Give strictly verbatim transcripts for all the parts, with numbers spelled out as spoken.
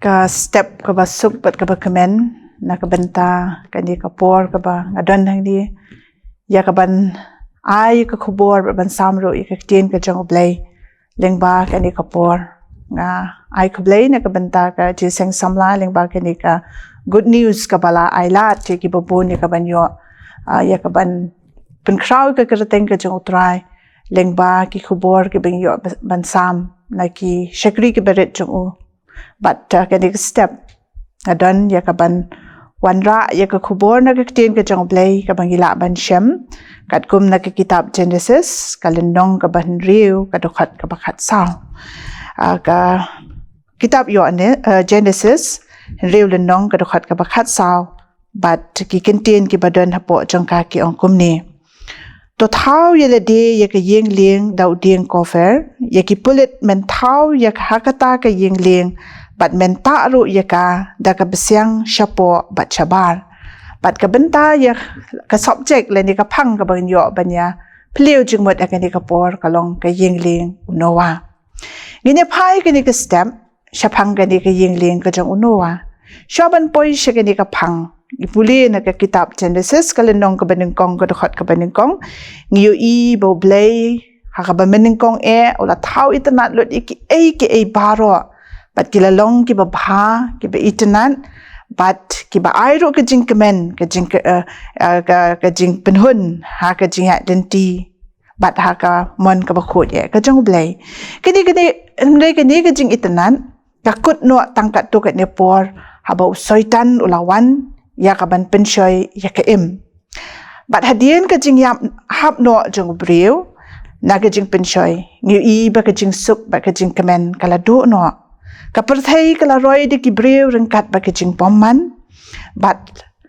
Ka step kaba suk bad kaba kmen na ka bynta kane ka por kaba nga don hangne, ïa kaban ai ka khubor bad ban sam ruh ïa ka ktien ka jong U Blei lyngba kane ka por. Nga ai khublei na ka bynta ka jingïaseng samla lyngba kane ka good news kaba la ai lad ïa kiba bun ïa kaban ïoh, ah, ïa kaban pynkhraw ïa ka kyrteng ka jong U Trai lyngba ki khubor kiba ngi ïoh ban sam na ki shakri kiba rit jong u. Bad, ah, kane ka step nga don ïa kaban wanrah ïa ka khubor na ka ktien ka jong U Blei kaba ngi lah ban shem katkum na ka kitab Genesis, ka lynnong kaba hynriew, ka dkhot kaba khatsaw. Ah, ka kitab ïoh ne, ah, Genesis, hynriew lynnong, ka dkhot kaba khatsaw, bad ki kyntien kiba don hapoh jong ka ki ong kumne: To thaw ïa lade ïa ka ïing lieng da u dieng koper, ïa ki pulit men thaw ïa ka ha kata ka ïing lieng, bad men tah ruh ïa ka da ka bsiang shapoh bad shabar. Bad ka bynta ïa ka subject lane ka phang kaba ngin ïoh ban ïa plie jingmut ha kane ka por ka long ka ïing lieng u Noah. Ngin ïa phai kane ka step shaphang kane ka ïing lieng ka jong u Noah. Shuwa ban poi sha kane ka phang, ngi pule na ka kitab Genesis, ka lynnong kaba nyngkong, ka dkhot kaba nyngkong. Ngi ïohi ba U Blei ha kaba mynnyngkong eh u la thaw itynnad lut ïa kiei kiei baroh, bad ki la long kiba bha, kiba itynnad, bad kiba ai ruh ka jingkmen, ka jing, eh, eh, ka, ka jingpynhun ha ka jingïaid lynti bad ha ka mon kaba khuid eh ka jong U Blei. Kane, kane, hynrei kane ka jingitynnad ka kut noh tang katto katne por haba u Soitan u la wan ïa kaban pynshoi ïa ka im. Bad hadien ka jingïap hap noh jong u briew na ka jingpynshoi, ngi ïohi ba ka jingsuk bad ka jingkmen ka la duh noh. Ka pyrthei ka la roi da ki briew ryngkat bad ka jingbymman, bad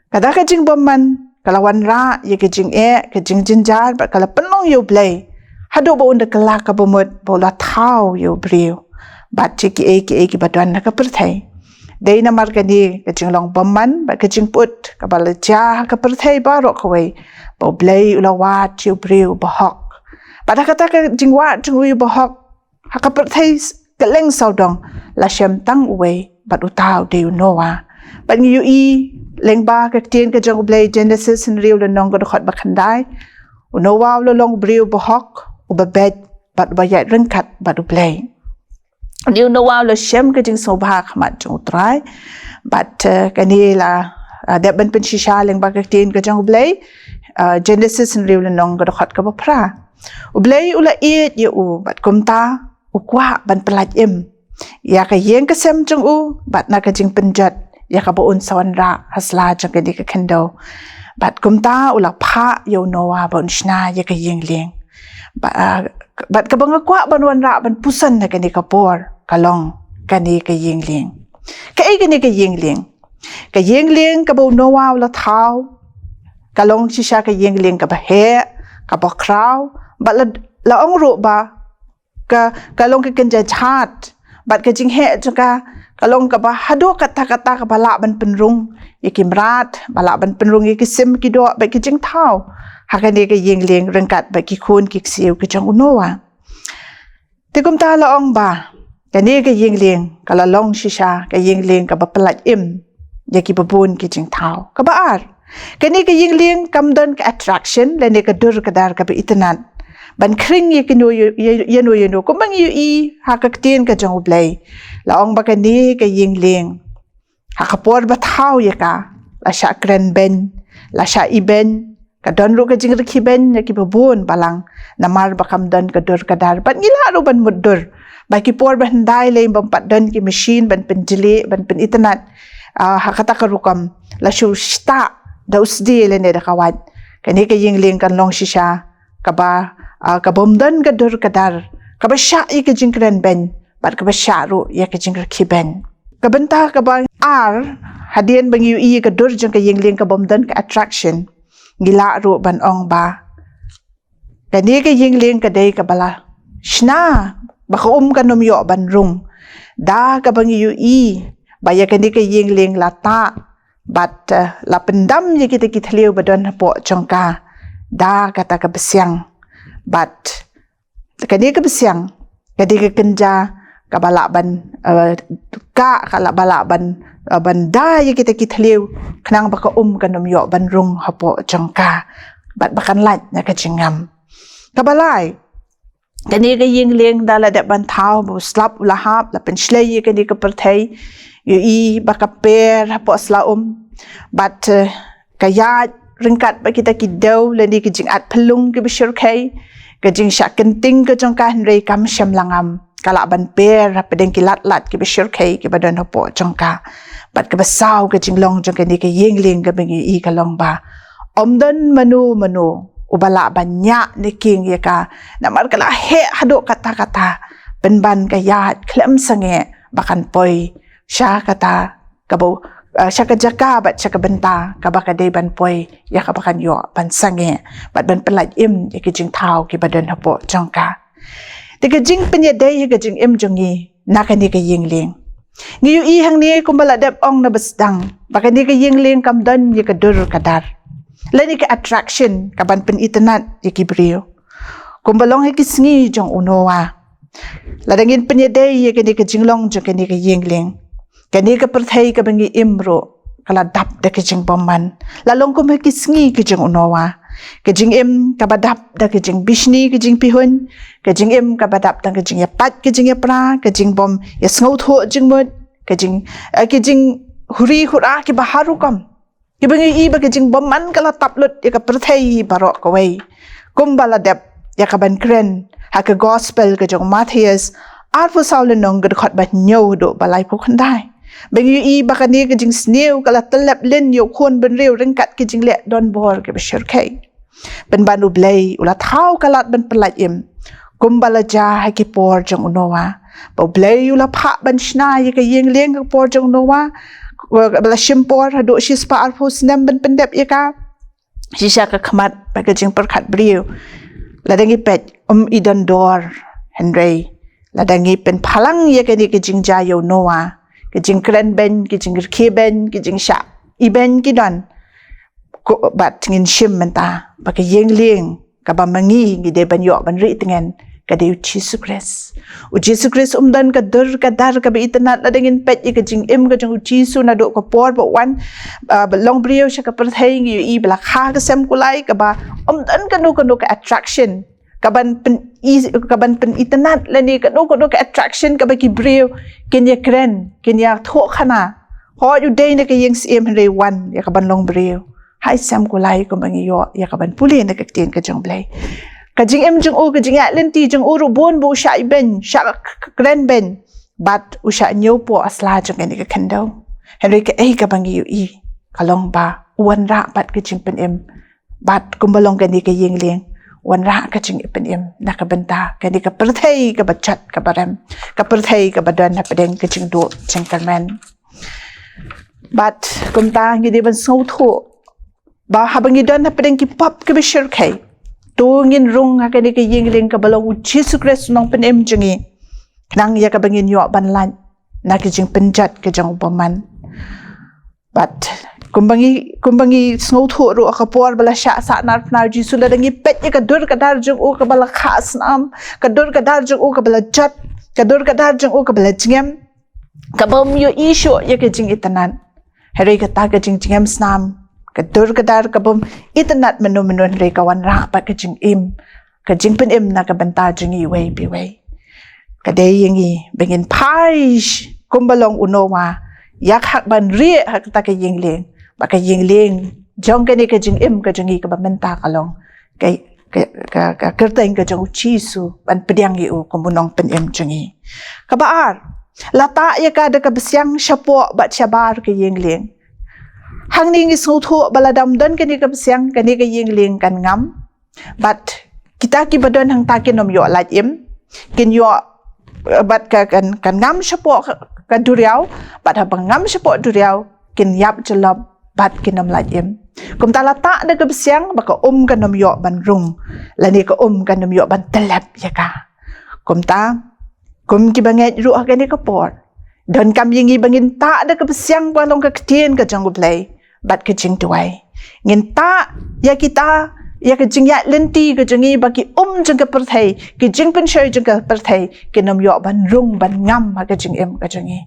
ka da ka jingbymman ka la wanrah ïa ka jingeh, ka jingjynjar, bad ka la pynlong ïa U Blei haduh ba un da kylla kaba mut ba u la thaw ïa u briew bad ïa kiei kiei kiba don ha ka pyrthei. Dei namar kane ka jinglong bymman bad ka jingput kaba la jia ha ka pyrthei baroh kawei, ba U Blei u la wad ïa u briew bahok. Bad ha kata ka jingwad jong u ïa u bahok, ha ka pyrthei s-, kylleng sawdong la shem tang uwei, bad uta u dei u Noah. Bad ngi ïohi lyngba ka ktien ka jong U Blei, Genesis hynriew lynnong, ka dkhot ba khyndai, u Noah u la long u briew bahok, uba beit, bad uba ïaid ryngkat bad U Blei. Dei u Noah u la shem ka jingsngewbha ha khmat jong U Trai. Bad, eh, kane la, eh, dep ban pynshisha lyngba ka ktien ka jong U Blei, eh, Genesis hynriew lynnong, ka dkhot kaba phra. U Blei u la ïeit ïa u, bad kumta u kwah ban pyllait im ïa ka ïing ka sem jong u, bad na ka jingpynjot ïa kaba un sa wanrah ha sla jong kane ka khyndew. Bad kumta u la phah ïa u Noah ba un shna ïa ka ïing lieng. Ba, ah, bad kaba nga kwah ban wanrah ban puson ha kane ka por ka long kane ka ïing lieng. Kaei kane ka ïing lieng? Ka ïing lieng kaba u Noah u la thaw ka long shisha ka ïing lieng kaba heh, kaba khraw, bad la, la ong ruh ba ka, ka long ka kynja jhat, bad ka jingheh jong ka ka long kaba haduh katta katta kaba lah ban pynrung ïa ki mrad, ba lah ban pynrung ïa ki sim ki doh bad ki jingthaw ha kane ka ïing lieng ryngkat bad ki khun ki ksiew ki jong u Noah. Te kumta la ong ba kane ka ïing lieng ka la long shisha ka ïing lieng kaba pyllait im ïa kiba bun ki jingthaw. Kaba ar, kane ka ïing lieng kam don ka attraction lane ka dur ka dar kaba itynnad ban khring ïa kino ïa, ïa, ïano ïano, kumba ngi ïohi ha ka ktien ka jong U Blei. La ong ba kane ka ïing lieng ha ka por ba thaw ïa ka, la shah kren beiñ, la shah ibeiñ, ka don ruh ka jingrkhie beiñ ïa kiba bun balang, namar ba kam don ka dur ka dar. Bad ngi lah ruh ban mutdur ba ki por ba hyndai lei bym pat don ki machine ban pynjleh, ban pynitynnad, ah, ha kata ka rukom, la shu shtah da u sdie lane da ka wait. Kane ka ïing lieng kan long shisha kaba, ah, kaba ym don ka dur ka dar, kaba shah ïa ka jingkren beiñ bad kaba shah ruh ïa ka jingrkhie beiñ. Ka bynta kaba ar, hadien ba ngi ïohi ïa ka dur jong ka ïing lieng kaba ym don ka attraction, ngi lah ruh ban ong ba kane ka ïing lieng ka dei kaba la shna ba ka um kan ym ïoh ban rung. Da kaba ngi ïohi ba ïa kane ka ïing lieng la tah bad, eh, la pyndam ïa kita ki thliew ba don hapoh jong ka da kata ka bsiang. Bad kane ka bsiang ka dei ka kynja kaba lah ban, eh, ka, ka lah, ba lah ban, eh, ban da ïa kita ki thliew, khnang ba ka um kan ym ïoh ban rung hapoh jong ka, bad ba kan lait na ka jingngam. Kaba lai, kane ka ïing lieng da la dep ban thaw, ba u slap u la hap, la pynshlei ïa kane ka pyrthei, ïohi ba ka per hapoh sla um, bad, eh, ka ïaid ryngkat bad kita ki dew lane ki jingat phyllung kiba shyrkhei, ka jingshah kynting ka jong ka, hynrei kam shym la ngam. Ka lah ban per hapdeng ki lad lad kiba shyrkhei kiba don hapoh jong ka. Bad kaba saw, ka jinglong jong kane ka ïing lieng kaba ngi ïohi ka long ba ym don mano mano uba lah ban ñiah ne king ïa ka, namar ka la heh haduh katta katta, pynban ka ïaid khlem sangeh ba kan poi sha kata kaba, eh, sha ka jaka bad sha ka bynta kaba ka dei ban poi ïa kaba kan ïoh ban sangeh bad ban pyllait im ïa ki jingthaw kiba don hapoh jong ka. Te ka jingpynïadei ïa ka jingim jong ngi na kane ka ïing lieng. Ngi ïohi hangne kumba la dep ong na ba sdang, ba kane ka ïing lieng kam don ïa ka dur ka dar lane ka attraction kaban pynitynnad ïa ki briew. Kumba long ha ki sngi jong u Noah, lada ngin pynïadei ïa kane ka jinglong jong kane ka ïing lieng, kane ka pyrthei kaba ngi im ruh ka la dap da ka jingbymman. La long kum ha ki sngi ka jong u Noah, ka jingim kaba dap da ka jingbishni ka jingpihuiñ, ka jingim kaba dap da ka jingïapait ka jingïapra, ka jingbym ïasngewthuh jingmut, ka jing, eh, ka jinghuri hura kiba har rukom, kiba ngi ïohi ba ka jingbymman ka la tap lut ïa ka pyrthei baroh kawei. Kumba la dep ïa kaban kren ha ka gospel ka jong u Mathaios arphew saw lynnong, ka dkhot ba hynñiew haduh ba laiphew khyndai, ba ngi ïohi ba kane ka jingsniew ka la tyllep lin ïa u khun bynriew ryngkat ki jingleh donbor kiba shyrkhei. Pynban U Blei u la thaw ka lad ban pyllait im, kumba la jia ha ki por jong u Noah. Ba U Blei u la phah ban shna ïa ka ïing lieng ha ka por jong u Noah, ba la shim por haduh shispah arphew snem ban pyndep ïa ka. Shisha ka khmat bad ka jingpyrkhat briew, lada ngi peit, ym i don dor, hynrei lada ngi pynphalang ïa kane ka jingjia ïa u Noah, ka jingkren beiñ, ka jingrkhie beiñ, ka jingshah i beiñ ki don. Ko, bad ngin shim mynta ba ka ïing lieng kaba ma ngi ngi dei ban ïoh ban rieh tngen, ka dei U Jisu Khrist. U Jisu Khrist um don ka dur ka dar kaba itynnad. Lada ngin peit ïa ka jingim ka jong U Jisu naduh ka por ba u wan, ah, ba long briew sha ka pyrthei, ngi ïohi ba la kha ka sem kulai, kaba um don kano kano ka attraction kaban pyn, kaban pynitynnad lane kano kano ka attraction kaba ki briew kin ïakren, kin ïathuh khana. Hooid, u dei na ka ïing syiem, hynrei u wan ïa kaban long briew. Ha i sem kulai kumba ngi ïoh ïa kaban pule na ka ktien ka jong U Blei. Ka jingim jong u, ka jingïaid lynti jong u ruh bun ba u shah i beiñ, shah k-, k-, kren beiñ, bad u shah ñiewpoh ha sla jong kane ka khyndew. Hynrei kaei kaba ngi ïohi ka long ba u wanrah bad ka jingpynim. Bad kumba long kane ka ïing lieng, u wanrah ka jingpynim na ka bynta kane ka pyrthei kaba jot kaba rem, ka pyrthei kaba don hapdeng ka jingduh jingkyrmen. Bad kumta ngi dei ban sngewthuh ba haba ngi don hapdeng ki pop kiba shyrkhei, to ngin rung ha kane ka ïing lieng kaba long U Jisu Khrist u Nongpynim jong ngi, khnang ïa kaba ngin ïoh ban lait na ka jingpynjot ka jong u bymman. Bad kumba ngi, kumba ngi sngewthuh ruh ha ka por ba la shah sahnarphna U Jisu, lada ngi peit ïa ka dur ka dar jong u kaba la kha snam, ka dur ka dar jong u kaba la jot, ka dur ka dar jong u kaba la jngem, kaba um ïohi shuh ïa ka jingitynnad. Hynrei kata ka jingjngem snam, ka dur ka dar kabym itynnad mynno mynno, hynrei ka wanrah bad ka jingim, ka jingpynim na ka bynta jong ngi iwei pa iwei. Ka dei ïa ngi ba ngin phai kumba long u Noah, ïa ka hok ban rieh ha kata ka ïing lieng, ba ka ïing lieng jong kane ka jingim ka jong ngi kaba mynta ka long ka, ka, ka, ka kyrteng ka jong U Jisu, ban pdiang ïa u kum u Nongpynim jong ngi. Kaba ar, la tah ïa ka da ka bsiang shapoh bad shabar ka ïing lieng. Hangne ngi sngewthuh ba lada ym don kane ka bsiang, kane ka ïing lieng kan ngam. Bad kita kiba don hangta kin ym ïoh lait im, kin ïoh, eh, bad ka, kan, kan ngam shapoh ka, ka duriaw, bad haba ngam shapoh duriaw, kin ïap jyllop bad kin ym lait im. Kumta la tah da ka bsiang ba ka um kan ym ïoh ban rung, lane ka um kan ym ïoh ban tyllep ïa ka. Kumta, kum kiba ngeit ruh ha kane ka por, donkam ïa ngi ba ngin tah da ka bsiang ba long ka ktien ka jong U Blei bad ka jingduwai. Ngin tah ïa kita ïa ka jingïaid lynti ka jong ngi ba ki um jong ka pyrthei, ki jingpynshoi jong ka pyrthei, kin ym ïoh ban rung ban ngam ha ka jingim ka jong ngi.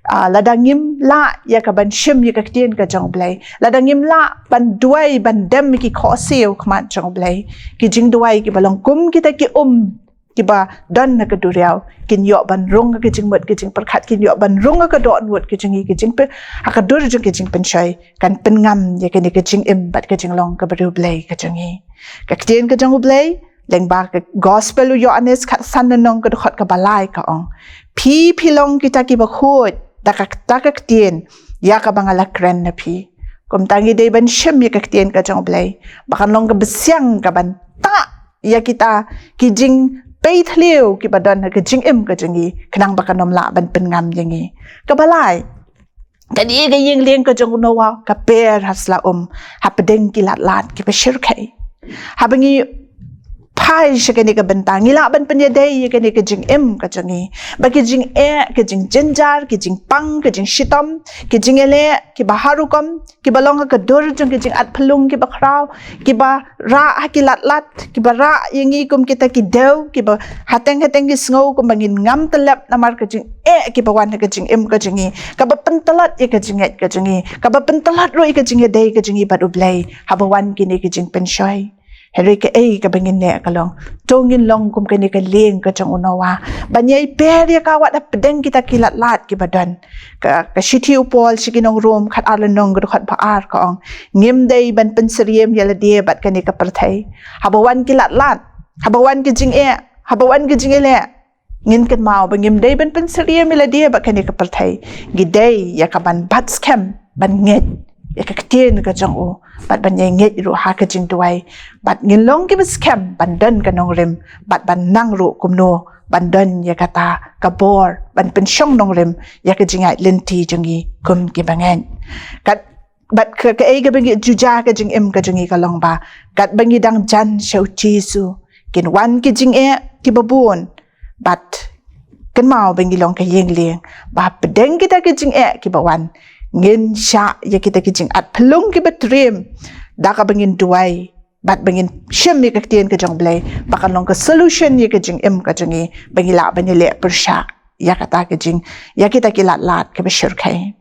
Ah, lada ngim lah ïa ka ban shim ïa ka ktien ka jong U Blei, lada ngim lah ban duwai ban dem ki khohsiew khmat jong U Blei, ki jingduwai kiba long kum kita ki um kiba don ha ka duriaw kin ïoh ban rung ha ka jingmut ka jingpyrkhat, kin ïoh ban rung ha ka dohnud ka jong ngi, ka jingpyn, ha ka dur jong ka jingpynshoi, kan pynngam ïa kane ka jingim bad ka jinglong kaba riewblei ka jong ngi. Ka ktien ka jong U Blei lyngba ka gospel u Ïoannis khatsan lynnong ka dkhot kaba lai ka ong, phi phi long kita kiba khuid da kata ka ktien ïa kaba nga la kren na phi. Kumta ngi dei ban shim ïa ka ktien ka jong U Blei ba kan long ka bsiang ka ban tah ïa kita ki jingpei thliew kiba don ha ka jingim ka jong ngi, khnang ba kan ym lah ban pynngam ïa ngi. Kaba lai, kane ka ïing lieng ka jong u Noah ka per ha sla um hapdeng ki lad lad kiba shyrkhei. Haba ngi phai sha kane ka bynta, ngi lah ban pynïadei ïa kane ka jingim ka jong ngi ba ki jingeh, ki jingjynjar, ki jingpang, ki jingshitom, ki jingïaleh kiba har rukom, kiba long ha ka dur jong ki jingat phyllung kiba khraw, kiba rah ha ki lad lad, kiba rah ïa ngi kum kita ki dew, kiba hateng hateng ki sngew kumba ngin ngam tyllep namar ka jingeh kiba wan ha ka jingim ka jong ngi, kaba pyntlot ïa ka jingngeit ka jong ngi, kaba pyntlot ruh ïa ka jingïadei ka jong ngi bad U Blei haba wan kine ki jingpynshoi. Hynrei kaei kaba ngin leh ka long, to ngin long kum kane ka lieng ka jong u Noah ban ïai per ïa ka wat hapdeng kita ki lad lad kiba don. Ka, ka shithi u Paul sha ki nong Rom khatar lynnong ka dkhot ba ar ka ong, ngim dei ban pynsyriem ïa lade bad kane ka pyrthei. Haba wan ki lad lad, haba wan ki jingeh, haba wan ki jingïaleh, ngin kynmaw ba ngim dei ban pynsyriem ïa lade bad kane ka pyrthei. Ngi dei ïa ka ban bat skhem ban ngeit ïa ka ktien ka jong u bad ban ïai ngeit ruh ha ka jingduwai bad ngin long kiba skhem ban don ka nongrim bad ban nang ruh kumno ban don ïa kata ka bor ban pynshong nongrim ïa ka jingïaid lynti jong ngi kum kiba ngeit. Kat bad ka, kaei kaba ngi ju jia ka jingim ka jong ngi ka long ba katba ngi dang jan sha u Jisu, kin wan ki jingeh kiba bun, bad kynmaw ba ngi long ka ïing lieng ba hapdeng kita ki jingeh kiba wan, ngin shah ïa kita ki jingat phyllung kiba triem da kaba ngin duwai bad ba ngin shim ïa ka ktien ka jong U Blei ba kan long ka solution ïa ka jingim ka jong ngi ba ngi lah ban ïaleh pyrshah ïa kata ka jing, ïa kita ki lad lad kiba shyrkhei.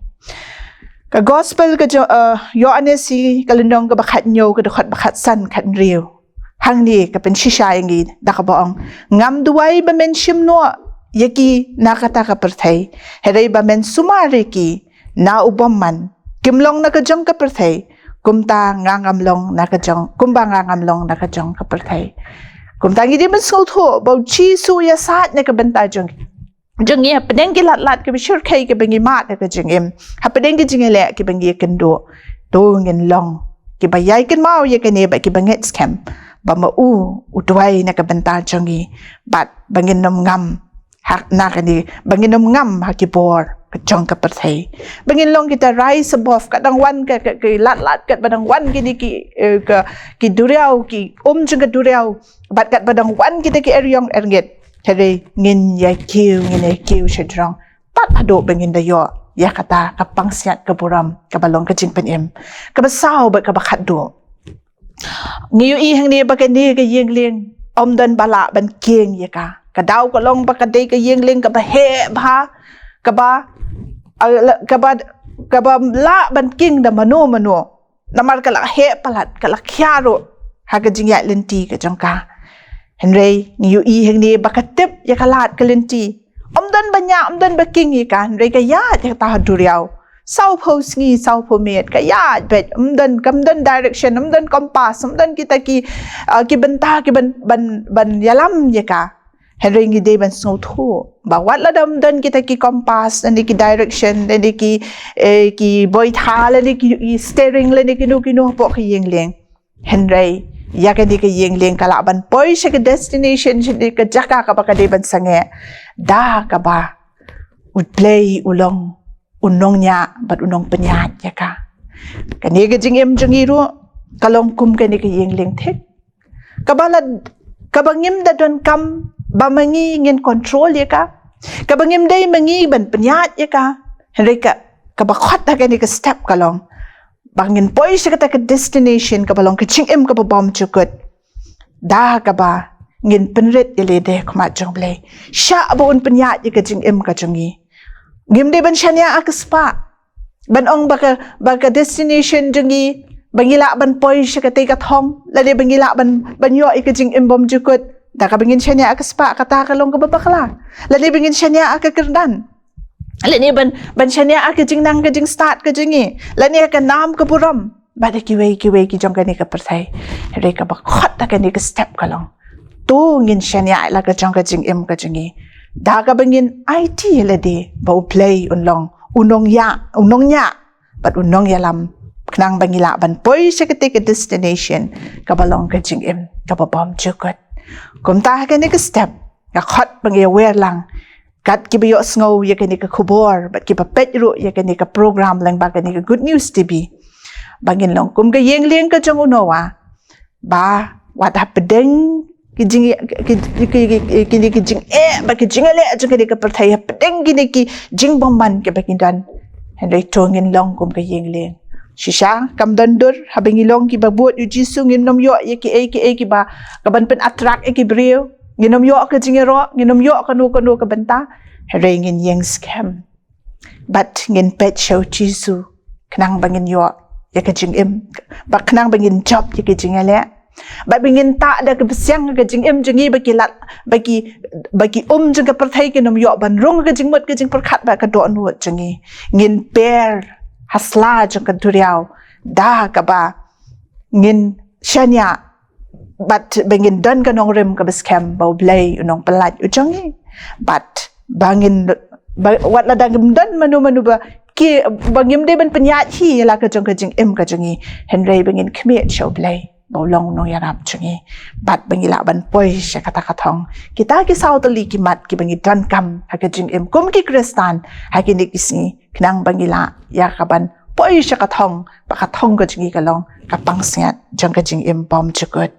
Ka gospel ka jong, eh, Ïoannis ka lynnong kaba khathynñiew ka dkhot ba khatsan khathynriew, hangne ka pynshisha ïa ngi da kaba ong, ngam duwai ba men shim noh ïa ki na kata ka pyrthei, hynrei ba men sumar ïa ki na u bymman. Kim long na ka jong ka pyrthei kumta nga ngam long na ka jong, kumba nga ngam long na ka jong ka pyrthei. Kumta ngi dei ban sngewthuh ba u Jisu u ïasaid na ka bynta jong jong ngi hapdeng ki lad lad kiba shyrkhei kiba ngi mad ha ka jingim, hapdeng ki jingïaleh kiba ngi ïakynduh. To ngin long kiba ïai kynmaw ïa kane bad kiba ngeit skhem ba ma u u duwai na ka bynta jong ngi bad ba ngin ym ngam ha na kane, ba ngin ym ngam ha ki bor ka jong ka pyrthei. Ba ngin long kita rise above, kat dang wan ka, ka, ki lad lad, katba dang wan kine ki, eh, ka, ki duriaw, ki um jong ka duriaw, bad katba dang wan kita ki eriong erngit, hynrei ngin ïai kiew, ngin ïai kiew shajrong tad haduh ba ngin da ïoh ïa kata ka pangsiat ka burom kaba long ka jingpynim. Kaba saw bad kaba khatduh, ngi ïohi hangne ba kane ka ïing lieng ym don ba lah ban kieng ïa ka. Ka daw ka long ba ka dei ka ïing lieng kaba heh bha, kaba, ah, la-, kaba, kaba lah ban kieng da mano mano. Namar ka la heh palat, ka la khia ruh ha ka jingïaid lynti ka jong ka. Hynrei ngi ïohi hangne ba ka tip ïa ka lad ka lynti. Ym don ba ñiah, ym don ba kieng ïa ka, hynrei ka ïaid ïa kata ha duriaw. Sawphew sngi, sawphew miet, ka ïaid beit, ym don, kam don direction, ym don compass, ym don kita ki, ah, ki bynta, ki ban, ban, ban ïalam ïa ka. Hynrei ngi dei ban sngewthuh ba wat lada ym don kita ki compass, lane ki direction, lane ki, eh, ki boitha, lane ki, ki steering, lane kino kino hapoh ka ïing lieng, hynrei ïa kane ka ïing lieng ka lah ban poi sha ka destination, sha ka jaka kaba ka dei ban sangeh, da kaba U Blei u long u nongñiah bad u nongpynïaid ïa ka. Kane ka jingim jong ngi ruh ka long kum kane ka ïing lieng thik, kaba la, kaba ngim da donkam ba ma ngi ngin control ïa ka, kaba ngim dei ma ngi ban pynïaid ïa ka. Hynrei ka, kaba khot ha kane ka step ka long ba ngin poi sha kata ka destination kaba long ka jingim kaba bymjukut. Da kaba ngin pynrit ïa lade ha khmat jong U Blei. Shah ba un pynïaid ïa ka jingim ka jong ngi. Ngim dei ban shaniah ha ka spah ban ong ba ka, ba ka destination jong ngi, ba ngi lah ban poi sha katei ka thong, lane ba ngi lah ban, ban ïoh ïa ka jingim bymjukut da kaba ngin shaniah ha ka spah, kata ka long kaba bakla. Lane ba ngin shaniah ha ka kyrdan, lane ban, ban shaniah ha ka jingnang ka jingstad ka jong ngi, lane ha ka nam ka burom, bad ha kiwei kiwei ki jong kane ka pyrthei. Hynrei kaba khot ha kane ka step ka long, to ngin shaniah ïa la ka jong ka jingim ka jong ngi da kaba ngin aiti ïa lade ba U Blei un long u nongïa, u nongñiah bad u nongïalam, khnang ba ngi lah ban poi sha katei ka destination kaba long ka jingim kaba bymjukut. Kumta ha kane ka step nga khot ba ngi ïawer lang, kat kiba ïohsngew ïa kane ka khubor bad kiba peit ruh ïa kane ka program lyngba kane ka Good News T V, ba ngin long kum ka ïing lieng ka jong u Noah, ba wat hapdeng ki jing, ki, ki, ki, ki, ki, ki jingeh bad ki jingïaleh jong kane ka pyrthei, hapdeng kine ki jingbymman kiba ngi don, hynrei to ngin long kum ka ïing lieng. Shisha kam don dur, haba ngi long kiba bud ïa U Jisu, ngin nym ïoh ïa kiei kiei kiba, kaban pyn-attract ïa ki briew. Ngin nym ïoh ka jingïaroh, ngin nym ïoh kano kano ka bynta. Hynrei ngin ïeng skhem bad ngin peit sha U Jisu, khnang ba ngin ïoh ïa ka jingim, bad khnang ba ngin jop ïa ka jingïaleh, bad ba ngin tah da ka bsiang ka jingim jong ngi, ba ki lad, ba ki, ba ki um jong ka pyrthei kin nym ïoh ban rung ha ka jingmut ka jingpyrkhat bad ka dohnud jong ngi. Ngin per ha sla jong ka duriaw da kaba ngin shaniah, bad ba ngin don ka nongrim kaba skhem ba U Blei u nongpynlait u jong ngi. Bad ba ngin, ba, wat lada ngim don mano mano ba ki, ba ngim dei ban pynïaid hi ïa la ka jong ka jingim ka jong ngi, hynrei ba ngin khmih sha U Blei ba u long u nongïarap jong ngi, bad ba ngi lah ban poi sha kata ka thong. Kita ki saw tylli ki mat kiba ngi donkam ha ka jingim kum ki Khristan ha kine ki sngi, khnang ba ngi lah ïa kaban poi sha ka thong, ba ka thong ka jong ngi ka long ka pansngiat jong ka jingim bymjukut.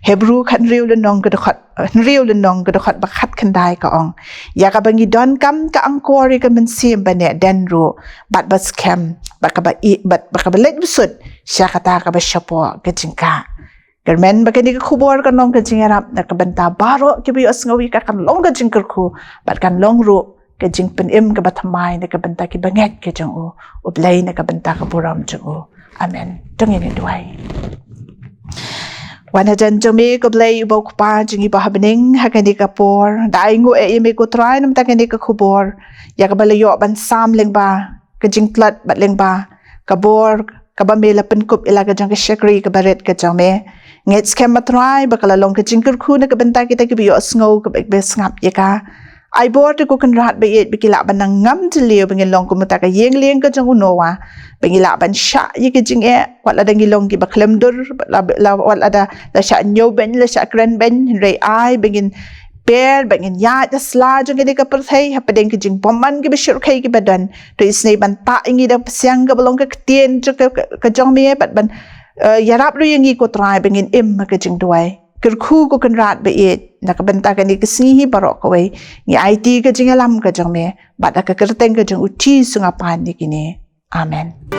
Hebru khathynriew lynnong ka dkhot, hynriew lynnong ka dkhot ba khatkhyndai ka ong, ïa kaba ngi donkam ka angkor ïa ka mynsiem ba neh dien ruh, bad ba skhem, bad kaba i, bad, bad kaba leit bsut sha kata kaba shapoh ka jingkah. Kyrmen ba kane ka khubor kan long ka jingïarap na ka bynta baroh kiba ïohsngew ïa ka, kan long ka jingkyrkhu bad kan long ruh ka jingpynim kaba thymmai na ka bynta kiba ngeit ka jong u, U Blei, na ka bynta ka burom jong u. Amen. To ngin ïa duwai. Wan hajan jong me, ko Blei uba u Kpa jong ngi ba ha bneng, ha kane ka por da ai nguh ïa me ko Trai namar kane ka khubor ïa kaba la ïoh ban sam lyngba ka jingtlot bad lyngba ka bor kaba me la pynkup ïa la ka jong ka shakri kaba rit ka jong me. Ngeit skhem ma Trai ba ka la long ka jingkyrkhu na ka bynta kita kiba ïohsngew, kaba, ba sngap ïa ka. Ai bor te ko Kynrad ba ïeit ba ki lah ban nang ngam jylliew, ba ngin long kum uta ka ïing lieng ka jong u Noah, ba ngi lah ban shah ïa ka jingeh wat lada ngi long kiba khlem dur, la, la, wat lada la shah ñiewbeiñ, la shah krenbeiñ, hynrei ai ba ngin per, ba ngin ïaid ha sla jong kane ka pyrthei hapdeng ka jingbymman kiba shyrkhei kiba don. To isynei ban tah ïa ngi da ka bsiang kaba long ka ktien jong ka, ka, ka jong me, bad ban, eh, ïarap ruh ïa ngi ko Trai ba ngin im ha ka jingduwai. Kyrkhu ko Kynrad ba ïeit na ka bynta kane ka sngi hi baroh kawei. Ngi aiti ka jingïalam ka jong me bad da ka kyrteng ka jong u Jisu nga pan ïa kine. Amen.